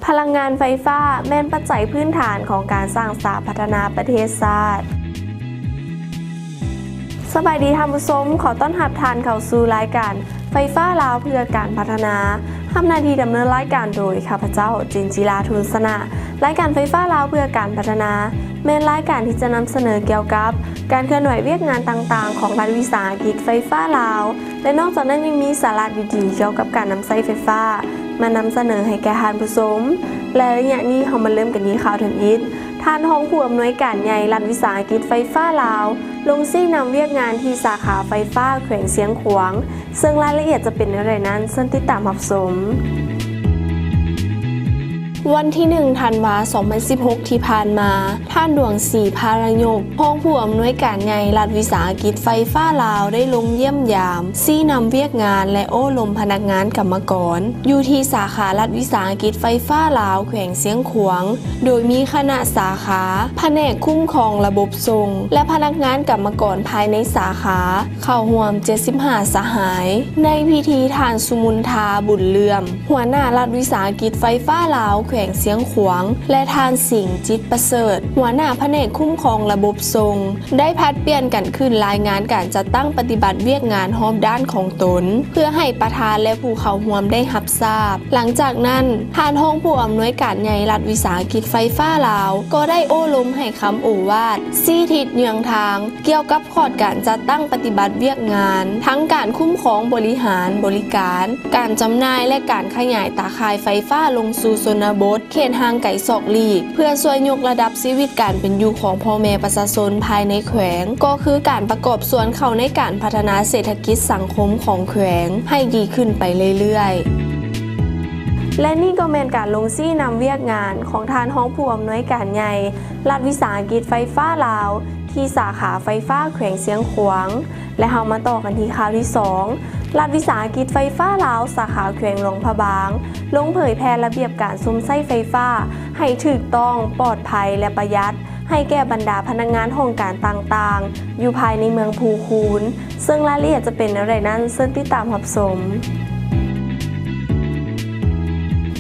ພະລັງງານໄຟຟ້າແມ່ນປັດໄຈພື້ນຖານຂອງການສ້າງສາພັດທະນາປະເທດຊາດ. ສະບາຍດີທ່ານຜູ້ຊົມ, ຂໍຕ້ອນຮັບທ່ານເຂົ້າສູ່ລາຍການໄຟຟ້າລາວເພື່ອການພັດທະນາ. ຮັບໜ້າທີ່ດຳເນີນລາຍການໂດຍຂ້າພະເຈົ້າ ຈິນຈິລາ ທຸນຊະນະ. ລາຍການໄຟຟ້າລາວເພື່ອການພັດທະນາ ແມ່ນລາຍການທີ່ຈະນຳສະເໜີກ່ຽວກັບການເຄື່ອນໄຫວວຽກງານຕ່າງໆຂອງລັດວິສາຫະກິດໄຟຟ້າລາວ ແລະ ນອກຈາກນັ້ນຍັງມີສາລະດີໆກ່ຽວກັບການນຳໃຊ້ໄຟຟ້າ ມານຳສະເໜີໃຫ້ແກ່ທ່ານຜູ້ຊົມ ແລະ ໄລຍະນີ້ເຮົາມາເລີ່ມກັນທີ່ຂ່າວທຳອິດ. ທ່ານຮອງຜູ້ອຳນວຍການໃຫຍ່ລັດວິສາຫະກິດໄຟຟ້າລາວ ລົງຊີ້ນຳວຽກງານທີ່ສາຂາໄຟຟ້າແຂວງຊຽງຂວາງ, ເຊິ່ງລາຍລະອຽດຈະເປັນແນວໃດນັ້ນ ເຊີນຕິດຕາມຮັບຊົມ. ວັນທີໜຶ່ງ ທັນວາ ສອງພັນສິບຫົກ ທີ່ຜ່ານມາ, ທ່ານ ດວງສີ ພາລະຍົກ ຮອງຜູ້ອຳນວຍການໃຫຍ່ລັດວິສາຫະກິດໄຟຟ້າລາວ ໄດ້ລົງຢ້ຽມຢາມ, ຊີ້ນຳວຽກງານ ແລະ ໂອ້ລົມພະນັກງານກຳມະກອນ ຢູ່ທີ່ສາຂາລັດວິສາຫະກິດໄຟຟ້າລາວ ແຂວງຊຽງຂວາງ, ໂດຍມີຄະນະສາຂາ, ພະແນກຄຸ້ມຄອງລະບົບສົ່ງ ແລະ ພະນັກງານກຳມະກອນພາຍໃນສາຂາ ເຂົ້າຮ່ວມເຈັດສິບຫ້າສະຫາຍ. ໃນພິທີ ທ່ານ ສຸມຸນທາ ບຸນເຫຼື້ອມ ຫົວໜ້າລັດວິສາຫະກິດໄຟຟ້າລາວແຂວງຊຽງຂວາງ ແລະ ທ່ານ ສິງ ຈິດປະເສີດ ຫົວໜ້າພະແນກຄຸ້ມຄອງລະບົບສົ່ງ ໄດ້ຜັດປ່ຽນກັນຂຶ້ນລາຍງານການຈັດຕັ້ງປະຕິບັດວຽກງານຮອບດ້ານຂອງຕົນ ເພື່ອໃຫ້ປະທານ ແລະ ຜູ້ເຂົ້າຮ່ວມໄດ້ຮັບຊາບ. ຫຼັງຈາກນັ້ນ, ທ່ານຮອງຜູ້ອຳນວຍການໃຫຍ່ລັດວິສາຫະກິດໄຟຟ້າລາວ ກໍໄດ້ໂອ້ລົມໃຫ້ຄຳໂອວາດ, ຊີ້ທິດເຍືອງທາງ ກ່ຽວກັບຂອດການຈັດຕັ້ງປະຕິບັດວຽກງານ, ທັງການຄຸ້ມຄອງບໍລິຫານບໍລິການ, ການຈຳໜ່າຍ ແລະ ການຂະຫຍາຍຕາຂ່າຍໄຟຟ້າລົງສູ່ຊົນນະບົດ, ເຂດຫ່າງໄກສອກຫຼີກ, ເພື່ອຊ່ວຍຍົກລະດັບຊີວິດການເປັນຢູ່ຂອງພໍ່ແມ່ປະຊາຊົນພາຍໃນແຂວງ, ກໍຄືການປະກອບສ່ວນເຂົ້າໃນການພັດທະນາເສດຖະກິດສັງຄົມຂອງແຂວງໃຫ້ດີຂຶ້ນໄປເລື້ອຍໆ. ແລະ ນີ້ກໍແມ່ນການລົງຊີ້ນຳວຽກງານຂອງທ່ານຮອງຜູ້ອຳນວຍການໃຫຍ່ ລັດວິສາຫະກິດໄຟຟ້າລາວ ທີ່ສາຂາໄຟຟ້າແຂວງຊຽງຂວາງ. ແລະ ເຮົາມາຕໍ່ກັນທີ່ຂ່າວທີສອງ. ລັດວິສາຫະກິດໄຟຟ້າລາວ ສາຂາແຂວງຫຼວງພະບາງ ລົງເຜີຍແຜ່ລະບຽບການຊົມໃຊ້ໄຟຟ້າໃຫ້ຖືກຕ້ອງ, ປອດໄພ ແລະ ປະຢັດ ໃຫ້ແກ່ບັນດາພະນັກງານຫ້ອງການຕ່າງໆ ຢູ່ພາຍໃນເມືອງພູຄູນ. ເຊິ່ງລາຍລະອຽດຈະເປັນແນວໃດນັ້ນ ເຊີນຕິດຕາມຮັບຊົມ.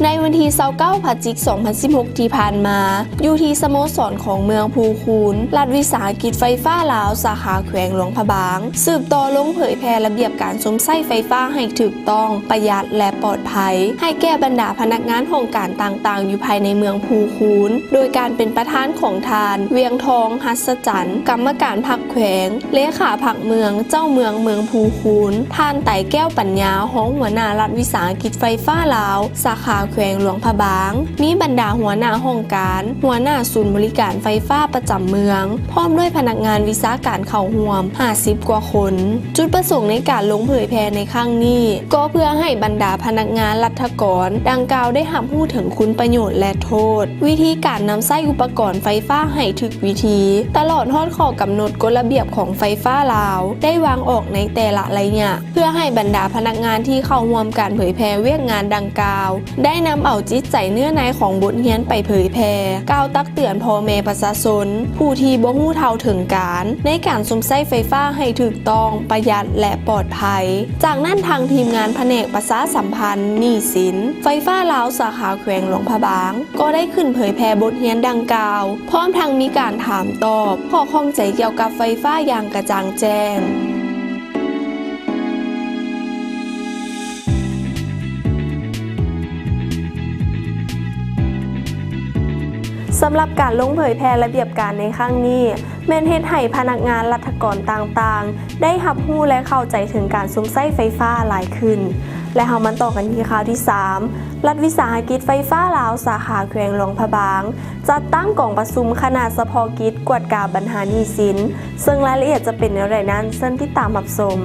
ໃນວັນທີຊາວເກົ້າ ພະຈິກ ສອງພັນສິບຫົກ ທີ່ຜ່ານມາ, ຢູ່ທີ່ສະໂມສອນຂອງເມືອງພູຄູນ, ລັດວິສາຫະກິດໄຟຟ້າລາວ ສາຂາແຂວງຫຼວງພະບາງ ສືບຕໍ່ລົງເຜີຍແຜ່ລະບຽບການຊົມໃຊ້ໄຟຟ້າໃຫ້ຖືກຕ້ອງ, ປະຢັດ ແລະ ປອດໄພ ໃຫ້ແກ່ບັນດາພະນັກງານຫ້ອງການຕ່າງໆ ຢູ່ພາຍໃນເມືອງພູຄູນ, ໂດຍການເປັນປະທານຂອງທ່ານ ວຽງທອງ ຫັດສະຈັນ ກຳມະການພັກແຂວງ, ເລຂາພັກເມືອງ, ເຈົ້າເມືອງເມືອງພູຄູນ, ທ່ານ ໄຕແກ້ວ ປັນຍາ ຮອງຫົວໜ້າລັດວິສາຫະກິດໄຟຟ້າລາວ ສາຂາແຂວງຫຼວງພະບາງ, ມີບັນດາຫົວໜ້າຫ້ອງການ, ຫົວໜ້າສູນບໍລິການໄຟຟ້າປະຈຳເມືອງ, ພ້ອມດ້ວຍພະນັກງານວິຊາການເຂົ້າຮ່ວມ ຫ້າສິບກວ່າຄົນ. ຈຸດປະສົງໃນການລົງເຜີຍແຜ່ໃນຄັ້ງນີ້ ກໍເພື່ອໃຫ້ບັນດາພະນັກງານລັດຖະກອນດັ່ງກ່າວໄດ້ຮັບຮູ້ເຖິງຄຸນປະໂຫຍດ ແລະ ໂທດ, ວິທີການນຳໃຊ້ອຸປະກອນໄຟຟ້າໃຫ້ຖືກວິທີ, ຕະຫຼອດຮອດຂໍ້ກຳນົດກົດລະບຽບຂອງໄຟຟ້າລາວ ໄດ້ວາງອອກໃນແຕ່ລະໄລຍະ, ເພື່ອໃຫ້ບັນດາພະນັກງານທີ່ເຂົ້າຮ່ວມການເຜີຍແຜ່ວຽກງານດັ່ງກ່າວ ໄດ້ນຳເອົາຈິດໃຈເນື້ອໃນຂອງບົດຮຽນໄປເຜີຍແຜ່, ກ່າວຕັກເຕືອນພໍ່ແມ່ປະຊາຊົນ ຜູ້ທີ່ບໍ່ຮູ້ເທົ່າເຖິງການ ໃນການຊົມໃຊ້ໄຟຟ້າໃຫ້ຖືກຕ້ອງ, ປະຢັດ ແລະ ປອດໄພ. ຈາກນັ້ນ, ທາງທີມງານພະແນກປະຊາສຳພັນໜີ້ສິນ ໄຟຟ້າລາວ ສາຂາແຂວງຫຼວງພະບາງ ກໍໄດ້ຂຶ້ນເຜີຍແຜ່ບົດຮຽນດັ່ງກ່າວ, ພ້ອມທັງມີການຖາມຕອບຂໍ້ຂ້ອງໃຈກ່ຽວກັບໄຟຟ້າຢ່າງກະຈ່າງແຈ້ງ. ສຳລັບການລົງເຜີຍແຜ່ລະບຽບການໃນຄັ້ງນີ້ ແມ່ນເຮັດໃຫ້ພະນັກງານລັດຖະກອນຕ່າງໆ ໄດ້ຮັບຮູ້ ແລະ ເຂົ້າໃຈເຖິງການຊົມໃຊ້ໄຟຟ້າຫຼາຍຂຶ້ນ. ແລະ ເຮົາມາຕໍ່ກັນທີ່ຂ່າວທີສາມ. ລັດວິສາຫະກິດໄຟຟ້າລາວ ສາຂາແຂວງຫຼວງພະບາງ ຈັດຕັ້ງກອງປະຊຸມຄະນະສະເພາະກິດກວດກາບັນຫາໜີ້ສິນ, ເຊິ່ງລາຍລະອຽດຈະເປັນແນວໃດນັ້ນ ເຊີນຕິດຕາມຮັບຊົມ.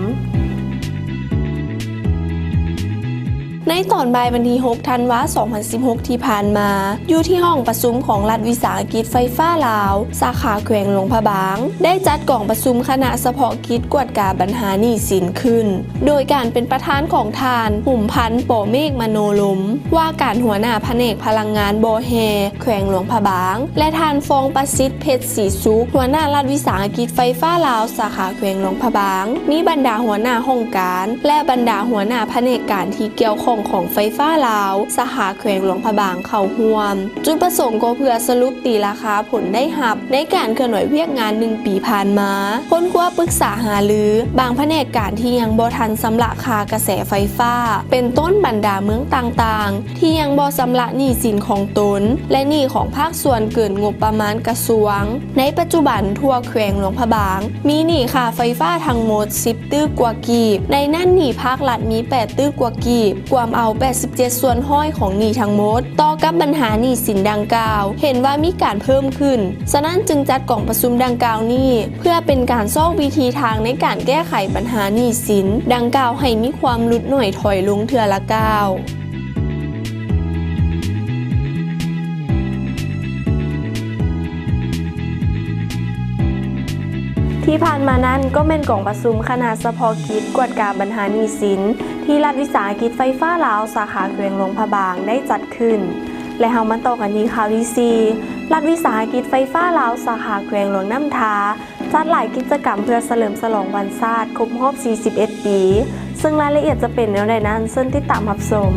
ໃນຕອນບ່າຍວັນທີຫົກ ທັນວາ ສອງພັນສິບຫົກ ທີ່ຜ່ານມາ, ຢູ່ທີ່ຫ້ອງປະຊຸມຂອງລັດວິສາຫະກິດໄຟຟ້າລາວ ສາຂາແຂວງຫຼວງພະບາງ ໄດ້ຈັດກອງປະຊຸມຄະນະສະເພາະກິດກວດກາບັນຫາໜີ້ສິນຂຶ້ນ, ໂດຍການເປັນປະທານຂອງທ່ານ ຫຸມພັນ ປໍເມກມະໂນລົມ ວ່າການຫົວໜ້າພະແນກພະລັງງານບໍ່ແຮ່ ແຂວງຫຼວງພະບາງ ແລະ ທ່ານ ຟອງປະສິດ ເພັດສີສຸກ ຫົວໜ້າລັດວິສາຫະກິດໄຟຟ້າລາວ ສາຂາແຂວງຫຼວງພະບາງ, ມີບັນດາຫົວໜ້າຫ້ອງການ ແລະ ບັນດາຫົວໜ້າພະແນກການທີ່ກ່ຽວຂ້ອງ ຂອງໄຟຟ້າລາວ ສາຂາແຂວງຫຼວງພະບາງເຂົ້າຮ່ວມ. ຈຸດປະສົງກໍເພື່ອສະຫຼຸບຕີລາຄາຜົນໄດ້ຮັບໃນການເຄື່ອນໄຫວວຽກງານໜຶ່ງປີຜ່ານມາ, ຄົ້ນຄວ້າປຶກສາຫາລືບາງພະແນກການທີ່ຍັງບໍ່ທັນຊຳລະຄ່າກະແສໄຟຟ້າ, ເປັນຕົ້ນບັນດາເມືອງຕ່າງໆ ທີ່ຍັງບໍ່ຊຳລະໜີ້ສິນຂອງຕົນ ແລະ ໜີ້ຂອງພາກສ່ວນເກີນງົບປະມານກະຊວງ. ໃນປັດຈຸບັນທົ່ວແຂວງຫຼວງພະບາງ ມີໜີ້ຄ່າໄຟຟ້າທັງໝົດສິບ ຕື້ກວ່າກີບ, ໃນນັ້ນໜີ້ພາກລັດມີແປດຕື້ກວ່າກີບ, ກວມເອົາແປດສິບເຈັດສ່ວນຮ້ອຍຂອງໜີ້ທັງໝົດ. ຕໍ່ກັບບັນຫາໜີ້ສິນດັ່ງກ່າວ ເຫັນວ່າມີການເພີ່ມຂຶ້ນ, ສະນັ້ນຈຶ່ງຈັດກອງປະຊຸມດັ່ງກ່າວນີ້ ເພື່ອເປັນການຊອກວິທີທາງໃນການແກ້ໄຂບັນຫາໜີ້ສິນດັ່ງກ່າວໃຫ້ມີຄວາມຫຼຸດໜ້ອຍຖອຍລົງເທື່ອລະກ້າວ. ທີ່ຜ່ານມານັ້ນກໍແມ່ນກອງປະຊຸມຄະນະສະເພາະກິດກວດກາບັນຫາໜີ້ສິນ ທີ່ລັດວິສາຫະກິດໄຟຟ້າລາວ ສາຂາແຂວງຫຼວງພະບາງໄດ້ຈັດຂຶ້ນ. ແລະ ເຮົາມາຕໍ່ກັນທີ່ຂ່າວທີສີ່ ລັດວິສາຫະກິດໄຟຟ້າລາວ ສາຂາແຂວງຫຼວງນ້ຳທາ ຈັດຫຼາຍກິດຈະກຳເພື່ອສະເຫຼີມສະຫຼອງວັນຊາດຄົບຮອບສີ່ສິບເອັດປີ, ເຊິ່ງລາຍລະອຽດຈະເປັນແນວໃດນັ້ນ ເຊີນຕິດຕາມຮັບຊົມ.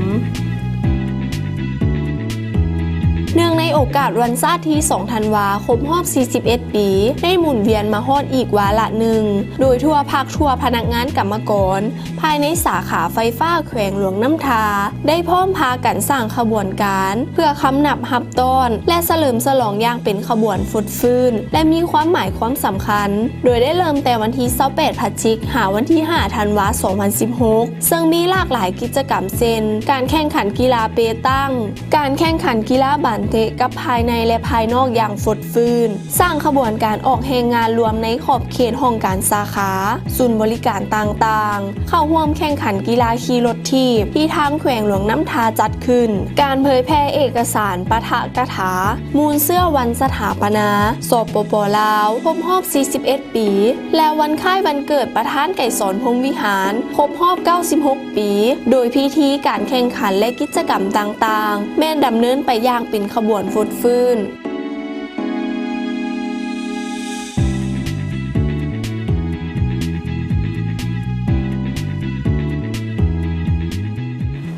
ເນື່ອງໃນໂອກາດວັນຊາດທີສອງທັນວາຄົບຮອບສີ່ສິບເອັດປີ ໄດ້ໝູນວຽນມາຮອດອີກວາລະໜຶ່ງ, ໂດຍທົ່ວພັກ, ທົ່ວພະນັກງານກຳມະກອນ ພາຍໃນສາຂາໄຟຟ້າແຂວງຫຼວງນ້ຳທາ ໄດ້ພ້ອມພາກັນສ້າງຂະບວນການ ເພື່ອຄຳນັບຮັບຕ້ອນ ແລະ ສະເຫຼີມສະຫຼອງຢ່າງເປັນຂະບວນຟົດຟື້ນ ແລະ ມີຄວາມໝາຍຄວາມສຳຄັນ, ໂດຍໄດ້ເລີ່ມແຕ່ວັນທີຊາວແປດພະຈິກ ຫາວັນທີຫ້າທັນວາສອງພັນສິບຫົກ ເຊິ່ງມີຫຼາກຫຼາຍກິດຈະກຳ ເຊັ່ນ ການແຂ່ງຂັນກິລາເປຕັງ, ການແຂ່ງຂັນກິລາບານເຕະກັບພາຍໃນ ແລະ ພາຍນອກຢ່າງຟົດຟື້ນ. ສ້າງຂະບວນການອອກແຮງງານລວມໃນຂອບເຂດຫ້ອງການສາຂາ, ສູນບໍລິການຕ່າງໆ, ເຂົ້າຮ່ວມແຂ່ງຂັນກິລາຂີ່ລົດຖີບທີ່ທາງແຂວງຫຼວງນ້ຳທາຈັດຂຶ້ນ, ການເຜີຍແຜ່ເອກະສານປາຖະກະຖາ ມູນເຊື້ອວັນສະຖາປະນາ ສປປ ລາວ ຄົບຮອບສີ່ສິບເອັດປີ ແລະ ວັນຄ້າຍວັນເກີດປະທານໄກສອນ ພົມວິຫານ ຄົບຮອບເກົ້າສິບຫົກປີ ໂດຍພິທີການແຂ່ງຂັນ ແລະ ກິດຈະກຳຕ່າງໆ ແມ່ນດຳເນີນໄປຢ່າງເປັນຂະບວນຟົດຟື້ນ.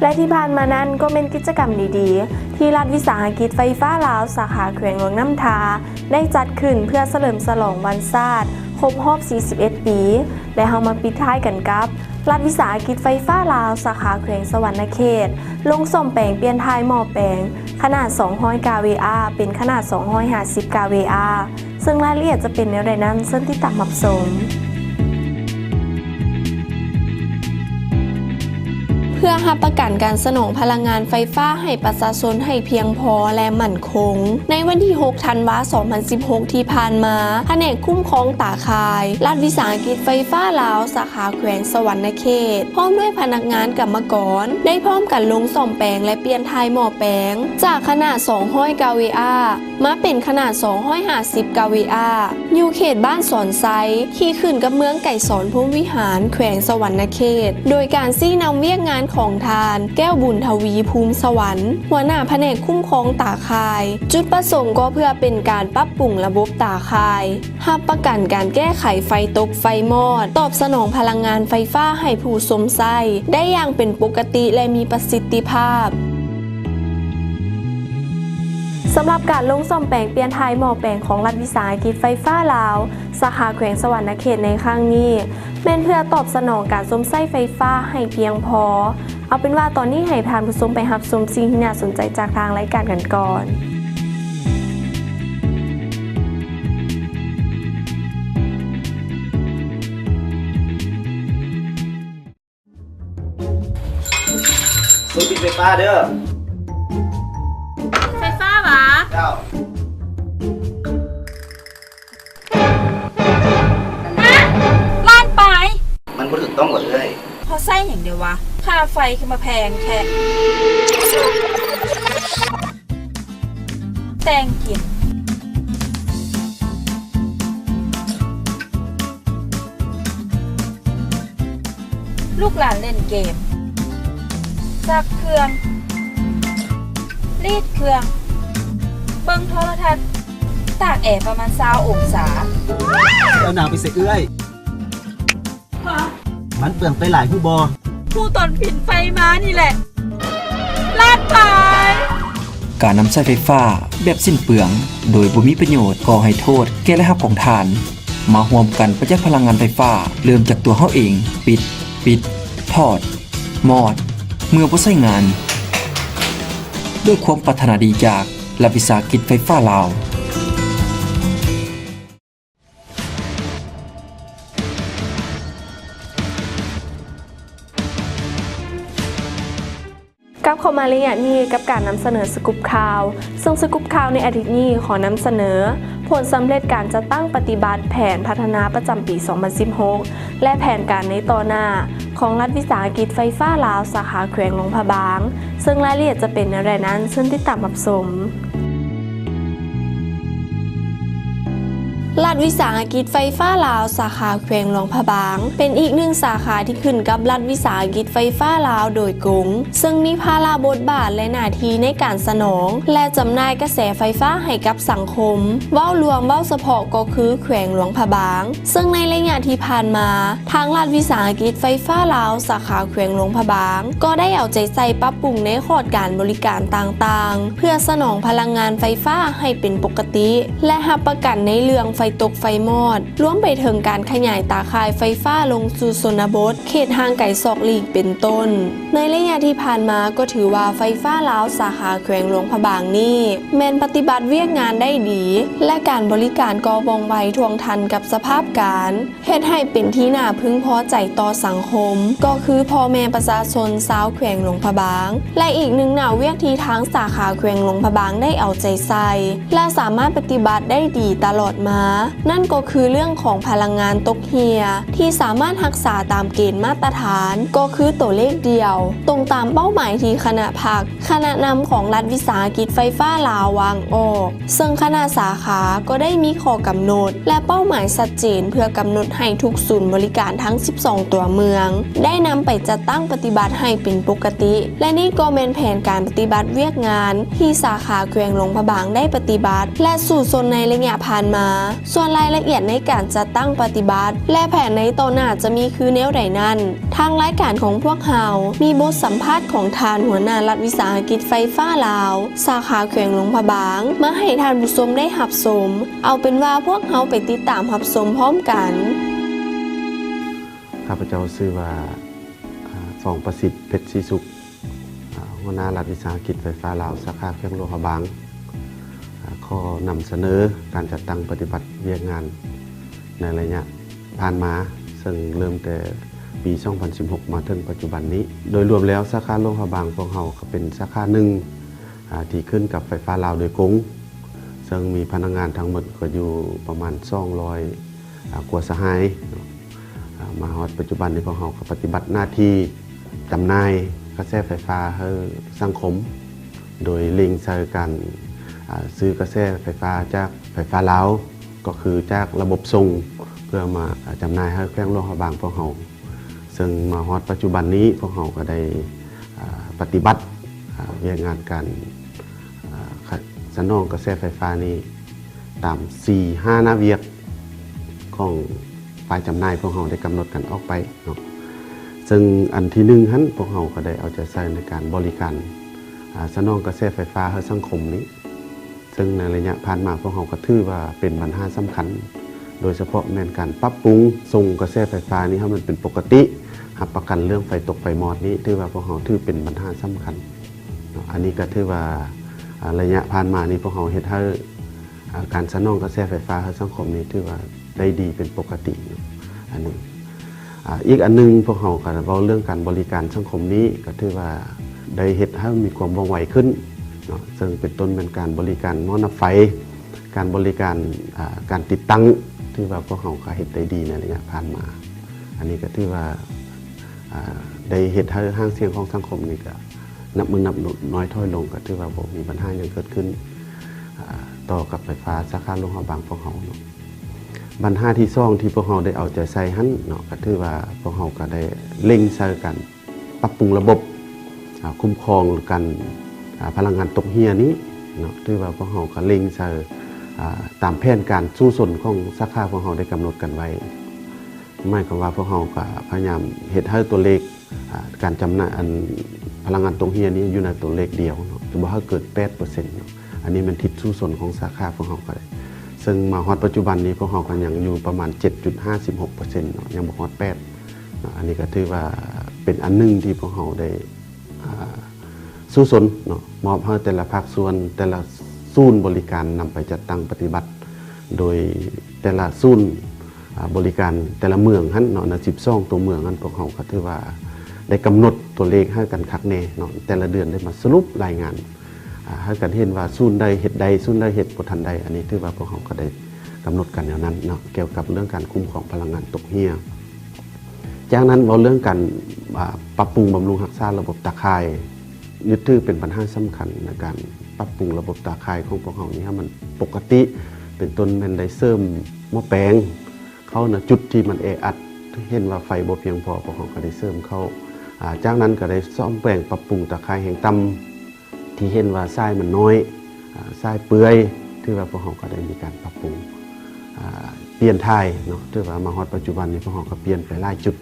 ແລະ ທີ່ຜ່ານມານັ້ນກໍແມ່ນກິດຈະກຳດີໆ ທີ່ລັດວິສາຫະກິດໄຟຟ້າລາວ ສາຂາແຂວງຫຼວງນ້ຳທາ ໄດ້ຈັດຂຶ້ນເພື່ອສະເຫຼີມສະຫຼອງວັນຊາດຄົບຮອບສີ່ສິບເອັດປີ ແລະ ເຮົາມາປິດທ້າຍກັນກັບ ລັດວິສາຫະກິດໄຟຟ້າລາວ ສາຂາແຂວງສະຫວັນນະເຂດ ລົງສ້ອມແປງປ່ຽນຖ່າຍໝໍ້ແປງ ຂະໜາດສອງຮ້ອຍກາເວອາ ເປັນຂະໜາດສອງຮ້ອຍຫ້າສິບກາເວອາ ເຊິ່ງລາຍລະອຽດຈະເປັນແນວໃດນັ້ນ ເຊີນຕິດຕາມຮັບຊົມ. ເພື່ອຮັບປະກັນການສະໜອງພະລັງງານໄຟຟ້າໃຫ້ປະຊາຊົນໃຫ້ພຽງພໍ ແລະ ໝັ້ນຄົງ, ໃນວັນທີຫົກທັນວາສອງພັນສິບຫົກທີ່ຜ່ານມາ, ພະແນກຄຸ້ມຄອງຕາຂ່າຍ ລັດວິສາຫະກິດໄຟຟ້າລາວ ສາຂາແຂວງສະຫວັນນະເຂດ ພ້ອມດ້ວຍພະນັກງານກຳມະກອນ ໄດ້ພ້ອມກັນລົງສ້ອມແປງ ແລະ ປ່ຽນຖ່າຍໝໍ້ແປງ ຈາກຂະໜາດສອງຮ້ອຍກາເວອາ ມາເປັນຂະໜາດສອງຮ້ອຍຫ້າສິບກາເວອາ ຢູ່ເຂດບ້ານສອນໄຊ ທີ່ຂຶ້ນກັບເມືອງໄກສອນ ພົມວິຫານ ແຂວງສະຫວັນນະເຂດ ໂດຍການຊີ້ນຳວຽກງານຂອງທ່ານ ແກ້ວບຸນທະວີ ພູມສະຫວັນ ຫົວໜ້າພະແນກຄຸ້ມຄອງຕາຂ່າຍ. ຈຸດປະສົງກໍເພື່ອເປັນການປັບປຸງລະບົບຕາຂ່າຍ, ຮັບປະກັນການແກ້ໄຂໄຟຕົກໄຟມອດ, ຕອບສະໜອງພະລັງງານໄຟຟ້າໃຫ້ຜູ້ຊົມໃຊ້ໄດ້ຢ່າງເປັນປົກກະຕິ ແລະ ມີປະສິດທິພາບ. ສຳລັບການລົງສ້ອມແປງປ່ຽນຖ່າຍໝໍ້ແປງຂອງລັດວິສາຫະກິດໄຟຟ້າລາວ ສາຂາແຂວງສະຫວັນນະເຂດໃນຄັ້ງນີ້ ແມ່ນເພື່ອຕອບສະໜອງການຊົມໃຊ້ໄຟຟ້າໃຫ້ພຽງພໍ. ເອົາເປັນວ່າຕອນນີ້ໃຫ້ທ່ານຜູ້ຊົມໄປຮັບຊົມສິ່ງທີ່ໜ້າສົນໃຈຈາກທາງລາຍການກັນກ່ອນ. ສູນປິດໄຟຟ້າເດີ້. ໄຟຟ້າຫວາ? ເຈົ້າ. ຮະ? ລ້ານປາຍ? ມັນບໍ່ຖືກຕ້ອງຫວາເອື້ອຍ? ເຮົາໃຊ້ຫຍັງເດວະ? ຄ່າໄຟຄືມາແພງແທ້. ແຕ່ງກິນ ລູກຫຼານຫຼິ້ນເກມ ຊັກເຄື່ອງ ລີດເຄື່ອງ ເບິ່ງໂທລະທັດ ຕາກແອປະມານຊາວອົງສາ. ເຈົ້າໜາວໄປໃສເອື້ອຍ? ຮະ? ມັນເປືອງໄຟຫຼາຍຮູ້ບໍ່? ຮູ້ຕອນປິ່ນໄຟມານີ້ແຫຼະ. ລ້ານປາຍ. ການນຳໃຊ້ໄຟຟ້າແບບສິ້ນເປືອງ ໂດຍບໍ່ມີປະໂຫຍດ ກໍ່ໃຫ້ໂທດແກ່ລາຍຮັບຂອງທ່ານ. ມາຮ່ວມກັນປະຢັດພະລັງງານໄຟຟ້າ ເລີ່ມຈາກຕົວເຮົາເອງ. ປິດ, ປິດ, ຖອດ, ມອດ ເມື່ອບໍ່ໃຊ້ງານ. ດ້ວຍຄວາມປາດຖະໜາດີຈາກລັດວິສາຫະກິດໄຟຟ້າລາວ. ກັບເຂົ້າມາໄລຍະນີ້ກັບການນຳສະເໜີສະກຸບຂ່າວ, ເຊິ່ງສະກຸບຂ່າວໃນອາທິດນີ້ຂໍນຳສະເໜີ ຜົນສຳເລັດການຈັດຕັ້ງປະຕິບັດແຜນພັດທະນາປະຈຳປີສອງພັນສິບຫົກ ແລະ ແຜນການໃນຕໍ່ໜ້າຂອງລັດວິສາຫະກິດໄຟຟ້າລາວ ສາຂາແຂວງຫຼວງພະບາງ, ເຊິ່ງລາຍລະອຽດຈະເປັນແນວໃດນັ້ນ ເຊີນຕິດຕາມຮັບຊົມ. ລັດວິສາຫະກິດໄຟຟ້າລາວ ສາຂາແຂວງຫຼວງພະບາງ ເປັນອີກໜຶ່ງສາຂາທີ່ຂຶ້ນກັບລັດວິສາຫະກິດໄຟຟ້າລາວໂດຍກົງ, ເຊິ່ງມີພາລະບົດບາດ ແລະ ໜ້າທີ່ໃນການສະໜອງ ແລະ ຈຳໜ່າຍກະແສໄຟຟ້າໃຫ້ກັບສັງຄົມ ເວົ້າລວມ, ເວົ້າສະເພາະກໍຄືແຂວງຫຼວງພະບາງ. ເຊິ່ງໃນໄລຍະທີ່ຜ່ານມາ, ທາງລັດວິສາຫະກິດໄຟຟ້າລາວ ສາຂາແຂວງຫຼວງພະບາງ ກໍໄດ້ເອົາໃຈໃສ່ປັບປຸງໃນຂອດການບໍລິການຕ່າງໆ ເພື່ອສະໜອງພະລັງງານໄຟຟ້າໃຫ້ເປັນປົກກະຕິ ແລະ ຮັບປະກັນໃນເລື່ອງໄຟຕົກໄຟມອດ, ລວມໄປເຖິງການຂະຫຍາຍຕາຂ່າຍໄຟຟ້າລົງສູ່ຊົນນະບົດ, ເຂດຫ່າງໄກສອກຫຼີກ ເປັນຕົ້ນ. ໃນໄລຍະທີ່ຜ່ານມາກໍຖືວ່າໄຟຟ້າລາວສາຂາແຂວງຫຼວງພະບາງນີ້ ແມ່ນປະຕິບັດວຽກງານໄດ້ດີ ແລະ ການບໍລິການກໍວ່ອງໄວ, ທ່ວງທັນກັບສະພາບການ, ເຮັດໃຫ້ເປັນທີ່ໜ້າເພິ່ງພໍໃຈຕໍ່ສັງຄົມ ກໍຄືພໍ່ແມ່ປະຊາຊົນຊາວແຂວງຫຼວງພະບາງ ແລະ ອີກໜຶ່ງໜ້າວຽກທີ່ທາງສາຂາແຂວງຫຼວງພະບາງໄດ້ເອົາໃຈໃສ່ ແລະ ສາມາດປະຕິບັດໄດ້ດີຕະຫຼອດມາ ນັ້ນກໍຄືເລື່ອງຂອງພະລັງງານຕົກເຮ່ຍ ທີ່ສາມາດຮັກສາຕາມເກນມາດຕະຖານ ກໍຄືຕົວເລກດຽວ, ຕົງຕາມເປົ້າໝາຍທີ່ຄະນະພັກ, ຄະນະນຳຂອງລັດວິສາຫະກິດໄຟຟ້າລາວວາງອອກ, ເຊິ່ງຄະນະສາຂາກໍໄດ້ມີຂໍ້ກຳນົດ ແລະ ເປົ້າໝາຍຊັດເຈນ ເພື່ອກຳນົດໃຫ້ທຸກສູນບໍລິການທັງສິບສອງຕົວເມືອງ ໄດ້ນຳໄປຈັດຕັ້ງປະຕິບັດໃຫ້ເປັນປົກກະຕິ ແລະ ນີ້ກໍແມ່ນແຜນການປະຕິບັດວຽກງານທີ່ສາຂາແຂວງຫຼວງພະບາງໄດ້ປະຕິບັດ ແລະ ສູ້ຊົນໃນໄລຍະຜ່ານມາ. ສ່ວນລາຍລະອຽດໃນການຈັດຕັ້ງປະຕິບັດ ແລະ ແຜນໃນຕໍ່ໜ້າຈະມີຄືແນວໃດນັ້ນ, ທາງລາຍການຂອງພວກເຮົາມີບົດສຳພາດຂອງທ່ານຫົວໜ້າລັດວິສາຫະກິດໄຟຟ້າລາວ ສາຂາແຂວງຫຼວງພະບາງ ມາໃຫ້ທ່ານຜູ້ຊົມໄດ້ຮັບຊົມ. ເອົາເປັນວ່າພວກເຮົາໄປຕິດຕາມຮັບຊົມພ້ອມກັນ. ຂ້າພະເຈົ້າຊື່ວ່າ ອາ ສອງປະສິດ ເພັດສີສຸກ ອາ ຫົວໜ້າລັດວິສາຫະກິດໄຟຟ້າລາວ ສາຂາແຂວງຫຼວງພະບາງ ອາ ຂໍນຳສະເໜີການຈັດຕັ້ງປະຕິບັດວຽກງານໃນໄລຍະຜ່ານມາ ເຊິ່ງເລີ່ມແຕ່ປີສອງພັນສິບຫົກ ມາເຖິງປັດຈຸບັນນີ້. ໂດຍລວມແລ້ວ ສາຂາຫຼວງພະບາງຂອງເຮົາກໍເປັນສາຂາໜຶ່ງ ອາ ທີ່ຂຶ້ນກັບໄຟຟ້າລາວໂດຍກົງ ເຊິ່ງມີພະນັກງານທັງໝົດກໍຢູ່ປະມານສອງຮ້ອຍ ອາ ກວ່າສະຫາຍເນາະ. ອາ ມາຮອດປັດຈຸບັນນີ້ ພວກເຮົາກໍປະຕິບັດໜ້າທີ່ຈຳໜ່າຍກະແສໄຟຟ້າໃຫ້ສັງຄົມ ໂດຍເລັ່ງໃສ່ການ ອາ ຊື້ກະແສໄຟຟ້າຈາກໄຟຟ້າລາວ ກໍຄືຈາກລະບົບສົ່ງ ເພື່ອມາ ອາ ຈຳໜ່າຍໃຫ້ແຂວງຫຼວງພະບາງພວກເຮົາ. ເຊິ່ງມາຮອດປັດຈຸບັນນີ້ ພວກເຮົາກໍໄດ້ ອາ ປະຕິບັດ ອາ ວຽກງານການ ອາ ສະໜອງກະແສໄຟຟ້ານີ້ ຕາມສີ່ຫ້າໜ້າວຽກຂອງຝ່າຍຈຳໜ່າຍພວກເຮົາໄດ້ກຳນົດກັນອອກໄປເນາະ. ເຊິ່ງອັນທີໜຶ່ງຫັ້ນ ພວກເຮົາກໍໄດ້ເອົາໃຈໃສ່ໃນການບໍລິການ ອາ ສະໜອງກະແສໄຟຟ້າໃຫ້ສັງຄົມນີ້ ເຊິ່ງໃນໄລຍະຜ່ານມາພວກເຮົາກໍຖືວ່າເປັນບັນຫາສຳຄັນ ໂດຍສະເພາະແມ່ນການປັບປຸງສົ່ງກະແສໄຟຟ້ານີ້ໃຫ້ມັນເປັນປົກກະຕິ, ຮັບປະກັນເລື່ອງໄຟຕົກໄຟມອດນີ້ ຖືວ່າພວກເຮົາຖືເປັນບັນຫາສຳຄັນເນາະ. ອັນນີ້ກໍຖືວ່າ ອາ ໄລຍະຜ່ານມານີ້ພວກເຮົາເຮັດໃຫ້ ອາ ການສະໜອງກະແສໄຟຟ້າໃຫ້ສັງຄົມນີ້ຖືວ່າໄດ້ດີເປັນປົກກະຕິເນາະ. ອັນນີ້ ອາ ອີກອັນໜຶ່ງ ພວກເຮົາກໍເວົ້າເລື່ອງການບໍລິການສັງຄົມນີ້ ກໍຖືວ່າໄດ້ເຮັດໃຫ້ມີຄວາມວ່ອງໄວຂຶ້ນເນາະ, ເຊິ່ງເປັນຕົ້ນແມ່ນການບໍລິການໝໍ້ນ້ຳໄຟ, ການບໍລິການ ອາ ການຕິດຕັ້ງ ຖືວ່າພວກເຮົາກໍເຮັດໄດ້ດີໃນໄລຍະຜ່ານມາ. ອັນນີ້ກໍຖືວ່າ ອາ ໄດ້ເຮັດໃຫ້ຫາງສຽງຂອງສັງຄົມນີ້ກໍນັບມື້ນັບນ້ອຍຖອຍລົງ, ກໍຖືວ່າບໍ່ມີບັນຫາຫຍັງເກີດຂຶ້ນ ອາ ຕໍ່ກັບໄຟຟ້າສາຂາຫຼວງພະບາງພວກເຮົາເນາະ. ບັນຫາທີສອງທີ່ພວກເຮົາໄດ້ເອົາໃຈໃສ່ຫັ້ນເນາະ ກໍຖືວ່າພວກເຮົາກໍໄດ້ເລັ່ງໃສ່ການປັບປຸງລະບົບ ອາ ຄຸ້ມຄອງການ ອາ ພະລັງງານຕົກເຮ່ຍນີ້ເນາະ, ຖືວ່າພວກເຮົາກໍເລັ່ງໃສ່ ອາ ຕາມແຜນການສູ້ຊົນຂອງສາຂາພວກເຮົາໄດ້ກຳນົດກັນໄວ້. ໝາຍຄວາມວ່າພວກເຮົາກໍພະຍາຍາມເຮັດໃຫ້ຕົວເລກ ອາ ການຈຳໜ່າຍອັນພະລັງງານຕົກເຮຍນີ້ຢູ່ໃນຕົວເລກດຽວເນາະ ຈະບໍ່ໃຫ້ເກີນແປດເປີເຊັນເນາະ. ອັນນີ້ແມ່ນທິດສູ້ຊົນຂອງສາຂາພວກເຮົາກໍໄດ້ ເຊິ່ງມາຮອດປັດຈຸບັນນີ້ພວກເຮົາກໍຍັງຢູ່ປະມານເຈັດຈຸດຫ້າສິບຫົກເປີເຊັນເນາະ ຍັງບໍ່ຮອດແປດເນາະ. ອັນນີ້ກໍຖືວ່າເປັນອັນໜຶ່ງທີ່ພວກເຮົາໄດ້ ອາ ສູ້ຊົນເນາະ ມອບໃຫ້ແຕ່ລະພາກສ່ວນ ແຕ່ລະສູນບໍລິການນຳໄປຈັດຕັ້ງປະຕິບັດ ໂດຍແຕ່ລະສູນ ອາ ບໍລິການແຕ່ລະເມືອງຫັ້ນເນາະ ໃນສິບສອງຕົວເມືອງຫັ້ນ ພວກເຮົາກໍຖືວ່າໄດ້ກຳນົດຕົວເລກໃຫ້ກັນຄັກແນ່ເນາະ ແຕ່ລະເດືອນໄດ້ມາສະຫຼຸບລາຍງານ ອາ ໃຫ້ກັນເຫັນວ່າສູນໃດເຮັດໄດ້ ສູນໃດເຮັດບໍ່ທັນໄດ້. ອັນນີ້ຖືວ່າພວກເຮົາກໍໄດ້ກຳນົດກັນແນວນັ້ນເນາະ ກ່ຽວກັບເລື່ອງການຄຸ້ມຄອງພະລັງງານຕົກເຮຍ. ຈາກນັ້ນເວົ້າເລື່ອງການ ອາ ປັບປຸງບຳລຸງຮັກສາລະບົບຕາຂ່າຍ ຍຶດຖືເປັນບັນຫາສຳຄັນໃນການປັບປຸງລະບົບຕາຂ່າຍຂອງພວກເຮົານີ້ໃຫ້ມັນປົກກະຕິ ເປັນຕົ້ນແມ່ນໄດ້ເສີມໝໍ້ແປງເຂົ້າໃນຈຸດທີ່ມັນແອອັດ ເຫັນວ່າໄຟບໍ່ພຽງພໍ ພວກເຮົາກໍໄດ້ເສີມເຂົ້າ. ອາ ຈາກນັ້ນກໍໄດ້ສ້ອມແປງປັບປຸງຕາຂ່າຍແຮງຕ່ຳ ທີ່ເຫັນວ່າສາຍມັນນ້ອຍ ອາ ສາຍເປື່ອຍ ຖືວ່າພວກເຮົາກໍໄດ້ມີການປັບປຸງ ອາ ປ່ຽນຖ່າຍເນາະ ຖືວ່າມາຮອດປັດຈຸບັນນີ້ພວກເຮົາກໍປ່ຽນໄປຫຼາຍຈຸດ